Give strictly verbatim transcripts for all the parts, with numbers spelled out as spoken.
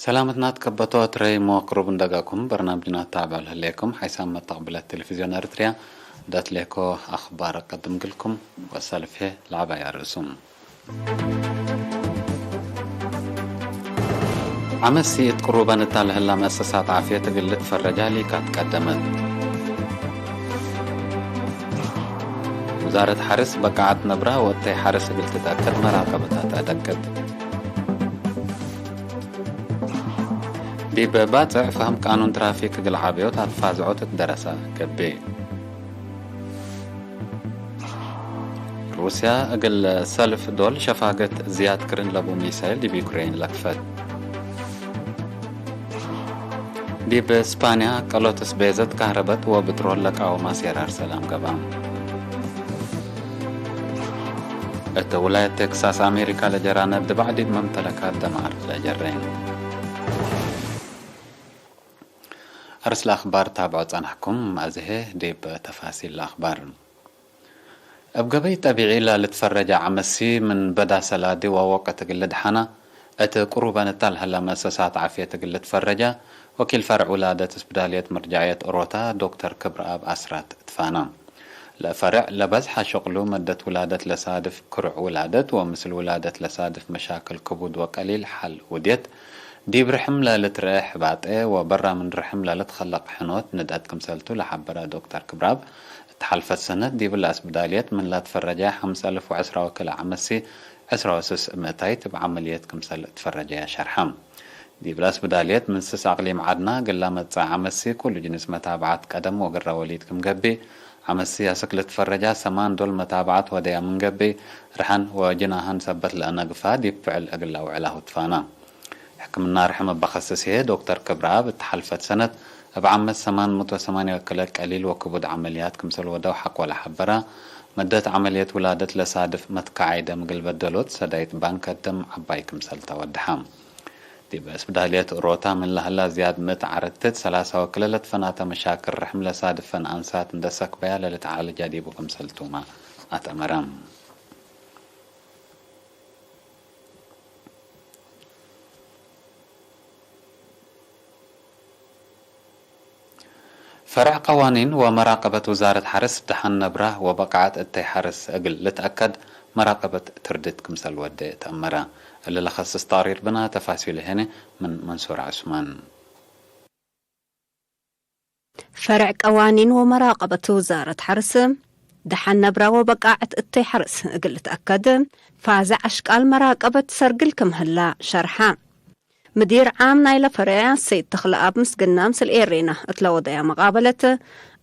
ሰላመትና ትከበቶ ትረይሞ ክሩብ እንደጋኩም በርናምጅና ታብዕ ለህሌኩም ሓይሳም መተቅብለት ቴሌቪዝዮን ኤርትርያ ደትሌኮ አኽባር ቀድም ግልኩም ወሰልፍ ለዐባያ ርእሱም። ዐመሲ እት ቅሩበን እታ ለህላ መአሰሳት ዓፍየት እግል ልትፈረጃ ሊካት ቀደመት። ውዛረት ሐርስ በቃዐት ነብራ ወእተይ ሐርስ እግል ትትአከድ መራቀበታት አደቅት። ዲብ ባጽዕ ፈህም ቃኑን ትራፊክ እግል ዓብዮት አትፋዝዖት እት ደረሳ ገብእ። ሩስያ እግል ሰልፍ ዶል ሸፋገት ዝያድ ክርን ለቡ ሚሳይል ዲብ ዩክሬን ለክፈት። ዲብ ስፓንያ ቀሎት ስቤዘት ካህረበት ወብትሮል ለቃውማ ሴራር ሰላም ገብአ። እት ውላየት ቴክሳስ አሜሪካ ለጀራነ ድባዕ ዲብ መምተለካት ደማር ለጀሬ። አርስ ለአኽባር ታብዖ ጸናሕኩም። አዜ ዲብ ተፋሲል ለአኽባር። እብ ገበይ ጠቢዒ ለልትፈረጀ ዐመሲ ምን በዳ ሰላዲ ወወቅት እግል ልድሐና፣ እት ቅሩበን እተ ለሀላ መአሰሳት ዓፍየት እግል ልትፈረጃ፣ ወኪል ፈርዕ ውላደት እስብዳልየት መርጃዕየት ኦሮታ ዶክተር ክብረአብ አስራት ትፋና። ለፈርዕ ለበዝሐ ሸቅሉ መደት ውላደት ለሳድፍ ክሩዕ ውላደት ወምስል ውላደት ለሳድፍ መሻክል ክቡድ ወቀሊል ሐል ውድየት፣ ዲብ ርሕም ለልትረአ ሕባጤ ወበራ ምን ርሕም ለልትከለቅ ሕኖት ንድአት ክምሰልቱ ለሐበረ ዶክተር ክብረአብ፣ እት ሐልፈት ሰነት ዲብለ አስብዳልየት ምን ለትፈረጃ ሐምስ አልፍ ወዕስራ ወክልኤ ዐመሲ ዕስራ ወስስ ምእታይት እብ ዐመልየት ክምሰል ትፈረጃ ሸርሐ። ዲብለ አስብዳልየት ምን ስስ አቅሊም ዐድና እግል ለመጽእ ዐመሲ ኩሉ ጅንስ መታብዐት ቀደም ወግረ ወሊድ ክም ገብእ፣ ዐመሲ አስክ ልትፈረጃ ሰማን ዶል መታብዐት ወደያ ምን ገብእ፣ ርሐን ወጅናሀን ሰበት ለአነግፋ ዲብ ፍዕል እግል ለአውዕላሁ ትፋና። ሕክምና ርሕም እበ ከስስ ህዬ ዶክተር ክብረአብ እት ሐልፈት ሰነት እብ ዓመት ሰማን ምእት ወሰማንያ ወክልኤ ቀሊል ወክቡድ ዐመልያት ክምሰል ወደው ሐቆ ለሐበረ፣ መደት ዐመልየት ውላደት ለሳድፍ መትከዓይ ደም እግል በደሎት ሰዳይት ባንከ ደም ዐባይ ክምሰል ተወደሐ። ዲብ እስብዳልየት ኦሮታ ምን ለሀላ ዝያድ ምእት ዓርድት ሰላሳ ወክልኤ ለትፈናተ መሻክል ርሕም ለሳድፈን አንሳት እንደ ሰክበያ ለልትዓለጃ ዲቡ ክምሰልቱመ አትአመረ። ፈርዕ ቀዋኒን ወመራቀበት ውዛረት ሐርስ ደሐን ነብራ ወበቃዐት እተይ ሐርስ እግል ልትአከድ መራቀበት ትርድት ክምሰል ወዴ ተአመረ። እሊ ለከስስ ተቅሪር ብነ፣ ተፋሲሉ ህኔ ምን መንሱር ዑስማን። ፈርዕ ቀዋኒን ወመራቀበት ውዛረት ሐርስ፣ ደሐን ነብራ ወበቃዐት እተይ ሐርስ እግል ልትአከድ፣ ፋዘዕ አሽቃል መራቀበት ሰርግል ክም ህላ ሸርሐ። ምዲር ዓም ናይለ ፈርዕ ሰይድ ተኽለአብ ምስግና ምስል ኤሬና እት ለወደያ መቃበለት፣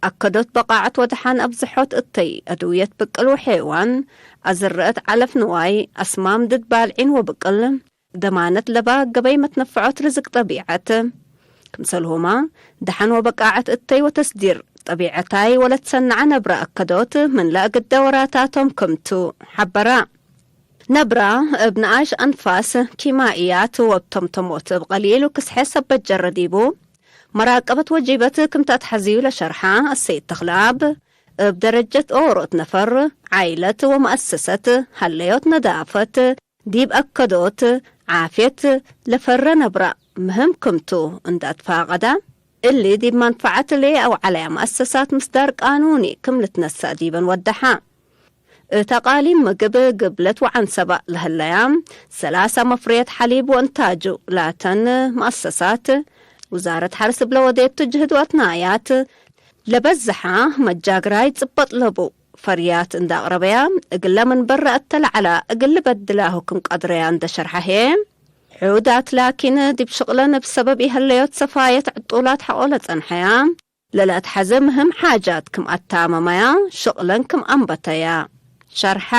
አከዶት በቃዐት ወደሐን አብዝሖት እተይ አድውየት ብቅል ወሐይዋን፣ አዝርአት ዐለፍ ንዋይ፣ አስማም ድድ ባልዒን ወብቅል፣ ደማነት ለባ ገበይ መትነፈዖት ርዝቅ ጠቢዐት። ክምሰልሁመ፣ ደሐን ወበቃዐት እተይ ወተስዲር ጠቢዐታይ ወለትሰነዐ ነብረ አከዶት ምን ለእግደ ወራታቶም ክምቱ ሐበረ። ነብረ እብ ነኣሽ አንፋስ ኪማእያት ወእብ ተምተሞት እብ ቀሊሉ ክስሐ ሰበት ጀረ ዲቡ፣ መራቀበት ወጂበት ክም ተአትሐዝዩ ለሸርሐ አሰይድ ተኽለአብ፣ እብ ደረጀት ኦሮት ነፈር፣ ዓይለት ወመአሰሰት ሀለዮት ነዳፈት፣ ዲብ አከዶት ዓፍየት ለፈረ ነብረ ምህም ክምቱ እንደ አትፋቀደ፣ እሊ ዲብ መንፈዐት ለአውዐለያ መአሰሳት ምስዳር ቃኑኒ ክም ልትነሰእ ዲበን ወደሐ። እት አቃሊም ምግብ፣ ግብለት ወዐንሰበ ለህለያ ሰላሳ መፍርየት ሐሊብ ወእንታጁ ላተን መአሰሳት፣ ውዛረት ሐርስ እብለ ወዴቱ ጅህድ ወአትናያት ለበዝሐ መጃግራይ ጽበጥ ለቡ ፈርያት እንደ አቅረበያ፣ እግለ ምን በረ እተ ለዐላ እግል ልበድላሁ ክም ቀድረያ እንደ ሸርሐ ህዬ፣ ሑዳት ላኪን ዲብ ሽቅለን እብ ሰበብ ኢሀለዮት ሰፋየት ዕጡላት ሐቆ ለጸንሐያ፣ ለለአትሐዘ ምህም ሓጃት ክም አታመመያ፣ ሽቅለን ክም አንበተያ ሸርሐ።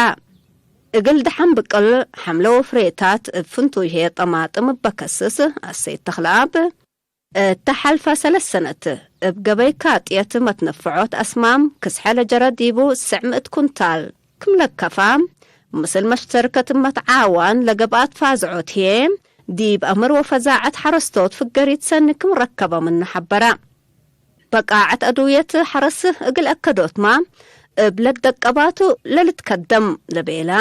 እግል ደሐን ብቅል ሐምለ ወፍሬታት እብ ፍንቱይ ህዬ ጠማጥም እበ ከስስ አሰይድ ተኽለአብ፣ እተ ሐልፈ ሰለስ ሰነት እብ ገበይ ካጥየት መትነፍዖት አስማም ክስሐ ለጀረ ዲቡ ስዕ ምእት ኩንታል ክም ለከፋ፣ ምስል መሽተርከት እመ ተዓዋን ለገብአት ፋዝዖት ህዬ፣ ዲብ አምር ወፈዛዐት ሐረስቶት ፍገሪት ሰኒ ክም ረከበ ምኑ ሐበረ። በቃዐት አድውየት ሐረስ እግል አከዶትመ እብ ለትደቀባቱ ለልትከደም ለቤላ፣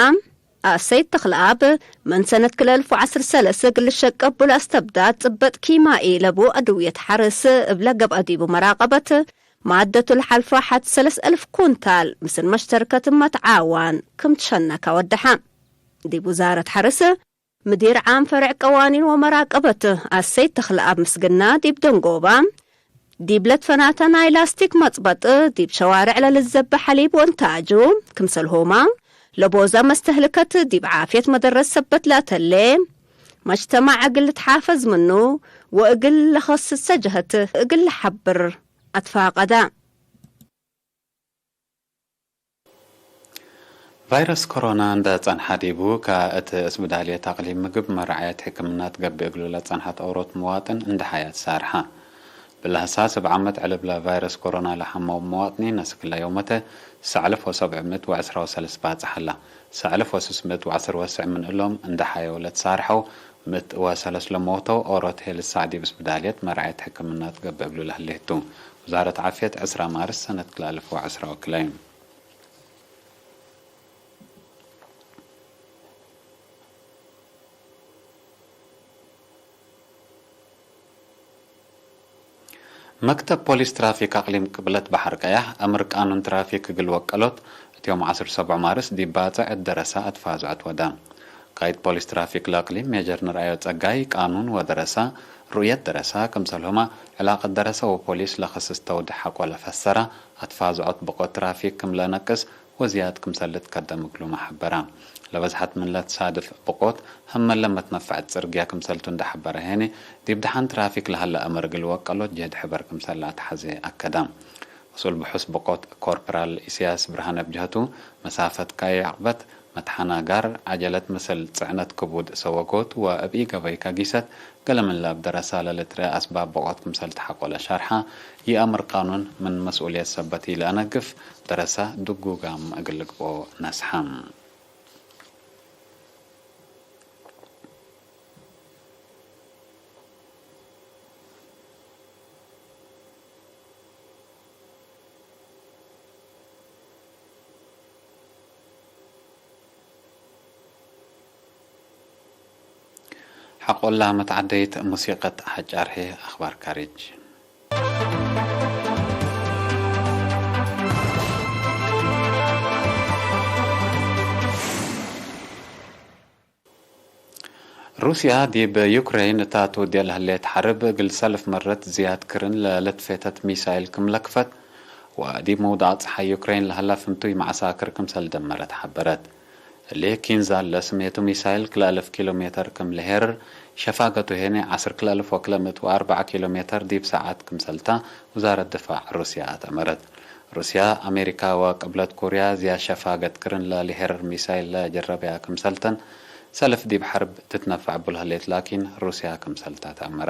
አሰይድ ተኽለአብ፣ ምን ሰነት ክልኤ አልፍ ወዐስር ሰለስ እግል ልሸቀብ እቡ ለአስተብዳድ ጽበጥ ኪማኢ ለቡ አድውየት ሐርስ እብ ለገብአ ዲቡ መራቀበት ማደቱ ለሐልፈ ሐድ ሰለስ አልፍ ኩንታል ምስል መሽተርከት መትዓዋን ክም ትሸነከ ወደሐ። ዲብ ውዛረት ሐርስ፣ ምዲር ዓም ፈርዕ ቀዋኒን ወመራቀበት አሰይድ ተኽለአብ ምስግና ዲብ ደንጎባ፣ ዲብ ለትፈናተ ናይ ላስቲክ መጽበጥ፣ ዲብ ሸዋርዕ ለልዘበ ሐሊብ ወእንታጁ፣ ክምሰልሆማ ለቦዘ መስተህልከት ዲብ ዓፍየት መደረት ሰበት ለአተሌ መጅተማዕ እግል ልትሓፈዝ ምኑ ወእግል ለኸስሰ ጀህት እግል ለሐብር አትፋቀዳ። ቫይረስ ኮሮና እንደ ጸንሐ ዲቡ፣ ከእት እስብዳልየት አቅሊም ምግብ መርዓየት ሕክምና ትገብእ እግሉ ለጸንሐት ኦሮት መዋጥን እንደ ሐያት ሳርሐ። ብለህሳስ እብ ዓመት ዕልብ ለቫይረስ ኮሮና ለሐመው መዋጥኒን አስክ ለዮመተ ሰዕ አልፍ ወሰብዕ ምእት ወዕስራ ወሰለስ ባጽሕ ሀላ። ሰዕ አልፍ ወስስ ምእት ወዐስር ወስዕ ምን እሎም እንደ ሐየው ለትሳርሐው፣ ምእት ወሰለስ ለሞተው ኦሮት ሄልሳዕ ዲብ እስብዳልየት መርዓየት ሕክምና ትገብእ እግሉ ለህሌቱ። ውዛረት ዓፍየት ዕስራ ማርስ ሰነት ክልኤ አልፍ ወዐስራ ወክልኤ። መክተብ ፖሊስ ትራፊክ አቅሊም ቅብለት በሐር ቀያሕ፣ አምር ቃኑን ትራፊክ እግል ወቀሎት፣ እት ዮም ዐስር ሰብዑ ማርስ ዲብ ባጽዕ እት ደረሳ አትፋዝዖት ወደ። ቃይድ ፖሊስ ትራፊክ ለአቅሊም ሜጀር ንርአዮ ጸጋይ፣ ቃኑን ወደረሳ፣ ሩእየት ደረሳ፣ ክምሰልሁመ ዕላቀት ደረሳ ወፖሊስ ለክስስ ተውድ ሐቆ ለፈሰራ አትፋዝዖት ብቆት ትራፊክ ክም ለነቅስ ወዝያድ ክምሰል ልትከደም እግሉመ ሐበረ። ለበዝሐት ምን ለትሳድፍ ብቆት፣ ህመለ መትነፈዐት ጽርግያ ክምሰልቱ እንደ ሐበረ ሄኒ፣ ዲብ ደሐን ትራፊክ ለሀለ አምር እግል ወቀሎት ጀህድ ሕበር ክምሰል ለአትሐዜ አከደ። መስኡል ብሑስ ብቆት ኮርፕራል ኢስያስ ብርሃነ ብጀህቱ፣ መሳፈት ካይ ዐቅበት፣ መትሐናጋር፣ ዐጀለት ምስል ጽዕነት ክቡድ ሰወጎት ወእብ ኢገበይ ካጊሰት፣ ገሌ ምን ለእብ ደረሳ ለልትረአ አስባብ ብቆት ክምሰል ተሐቆለ ሸርሐ፣ ይአምር ቃኑን ምን መስኡልየት ሰበት ኢለአነግፍ፣ ደረሳ ድጉጋም እግል ልግብኦ ነስሐ። ሐቆላ መትዓደይት ሙሲቀት ሐጫር ህዬ አኽባር ካርጅ። ሩስያ ዲብ ዩክረይን እታ ትውዴ ለህሌት ሐርብ እግል ሰልፍ መረት ዝያድ ክርን ለልትፌተት ሚሳይል ክም ለክፈት ወዲብ መውዳቅ ጸሓይ ዩክረይን ለሀላ ፍንቱይ መዐሳክር ክምሰል ደመረት ሐበረት። እሊ ኪንዛል ለስሜቱ ሚሳይል ክልኤ አልፍ ኪሎ ሜተር ክም ለሄርር፣ ሸፋገቱ ሄኔ ዐስር ክልኤ አልፍ ወክልኤ ምእት ወአርበዕ ኪሎ ሜተር ዲብ ሰዓት ክምሰልታ ውዛረት ድፋዕ ሩስያ አተመረት። ሩስያ፣ አሜሪካ ወቅብለት ኮርያ ዝያድ ሸፋገት ክርን ለልሄርር ሚሳይል ለጀረበያ ክምሰልተን፣ ሰልፍ ዲብ ሐርብ ትትነፈዕ እቡ ለህሌት ላኪን ሩስያ ክምሰልታ ተአመረ።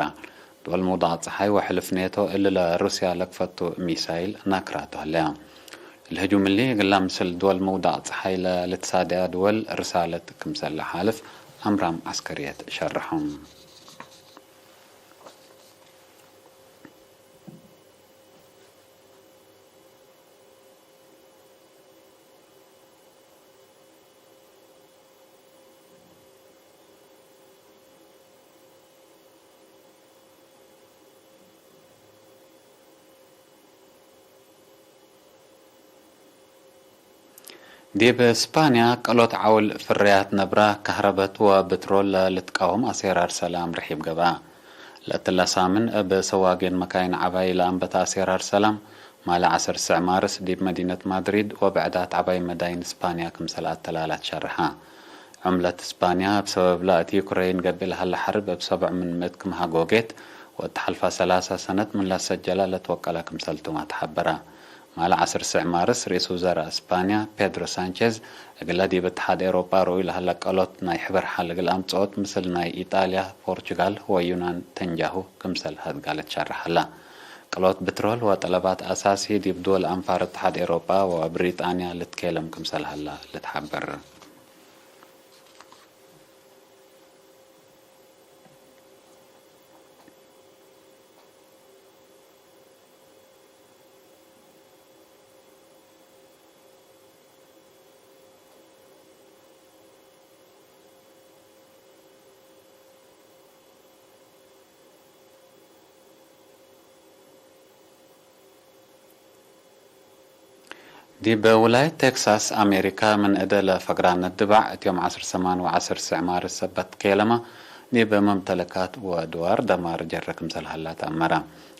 ድወል መውዳቅ ጸሓይ ወሕልፍ ኔቶ እሊ ለሩስያ ለክፈቱ ሚሳይል ናክራቱ ሀለያ። እሊ ህጁም እሊ፣ እግላ ምስል ድወል መውዳቅ ጸሓይ ለልትሳደያ ድወል ርሳለት ክምሰል ለሓልፍ አምራም ዐስከርየት ሸርሖም። ዲብ ስፓንያ፣ ቀሎት ዐውል ፍርያት ነብረ፣ ከህረበት ወብትሮል ለልትቃወም አሴራር ሰላም ርሒብ ገብአ። ለእትለ ሳምን እብ ሰዋጌን መካይን ዐባይ ለአንበተ አሴራር ሰላም፣ ማለ ዐሰር ስዕ ማርስ ዲብ መዲነት ማድሪድ ወብዕዳት ዐባይ መዳይን ስፓንያ ክምሰል አተላላት ሸርሐ። ዕምለት ስፓንያ እብ ሰበብላ እት ዩክረይን ገብእ ለሀለ ሐርብ እብ ሰብዕ ምን ምእት ክም ሀጎጌት ወእት ሐልፋ ሰላሳ ሰነት ምን ለሰጀላ ለትወቀለ ክምሰልቱመ ተሐበረ። ማለ ዐስር ስዕ ማርስ ርኢስ ውዘራእ ስፓንያ ፔድሮ ሳንቼዝ እግለ ዲብ እትሓድ ኤውሮጳ ርኡይ ለሀለ ቀሎት ናይ ሕበር ሐል እግል አምጽኦት ምስል ናይ ኢጣልያ፣ ፖርቹጋል ወዩናን ተንጃሁ ክምሰል ሀድጋለት ሸርሐ ሀላ። ቀሎት ብትሮል ወጠለባት አሳሲ ዲብ ድወል አንፋር እትሓድ ኤውሮጳ ወብሪጣንያ ልትኬለም ክምሰል ሀላ ልትሐበር። ዲብ ውላየት ቴክሳስ አሜሪካ ምን እደ ለፈግራን ነድባዕ፣ እት ዮም ዐስር ሰማን ወዐስር ስዕማር ሰበት ኬለመ፣ ዲብ መምተለካት ወድዋር ደማር ጀረ ክምሰል ሀላ ተአመረ።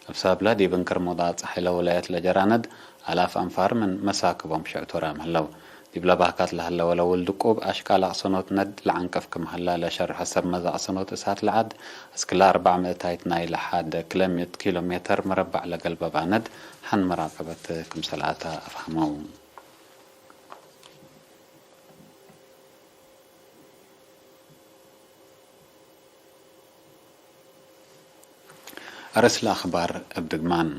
እብ ሰብለ፣ ዲብ እንክር ሙዳል ጸሓይ ለውላየት ለጀራ ነድ፣ አላፍ አንፋር ምን መሳክቦም ሽዕቱራም ህለው። ዲብለ ባካት ለህለ ወለ ውልድ ቁብ አሽቃል አቅሰኖት ነድ ለዐንቀፍ ክም ሀላ ለሸርሐ ሰብ መዝ አቅሰኖት እሳት ለዐድ፣ እስክለ አርበዕ ምእታይት ናይለ ሐድ ክለ ምእት ኪሎ ሜተር መረበዕ ለገልበባ ነድ ሐን መራቀበት ክምሰል አተ አፍሀመው። አርእስ ለአክባር እብ ድግማን።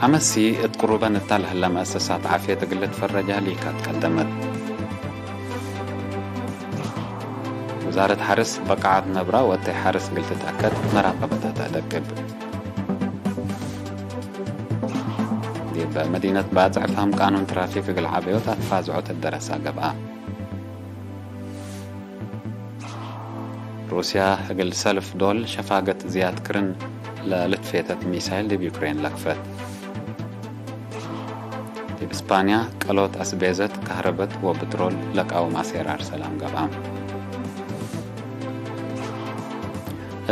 አመሲ እት ቅሩበን እታ ለህለ መአሰሳት ዓፍየት እግል ልትፈረጃ ሊካት ቀደመት። ውዛረት ሐርስ በቃዓት ነብራ ወእተይ ሐርስ እግል ትትአከድ መራቀበታ ተአደቅብ። ዲብ መዲነት ባጽዕ ፋም ቃኑን ትራፊክ እግል ዓበዮት አትፋዝዖት እት ደረሳ ገብአ። ሩስያ እግል ሰልፍ ዶል ሸፋገት ዝያድ ክርን ለልትፌተት ሚሳይል ዲብ ዩክሬን ለክፈት። ዲብ እስፓንያ ቀሎት አስቤዘት፣ ከህረበት ወብትሮል ለቃውም አሴራር ሰላም ገብአ።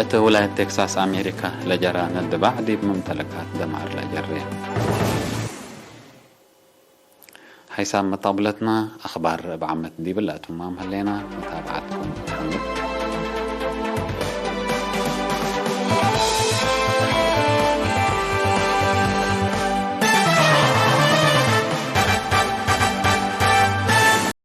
እት ውላየት ቴክሳስ አሜሪካ ለጀራ ነድባዕ ዲብ መምተለካት ደማር ለጀሬ። ሐይሳም መጣብለትና አኽባር እብ ዓመት ዲብለ አትማም ህሌና። መታብዓትኩም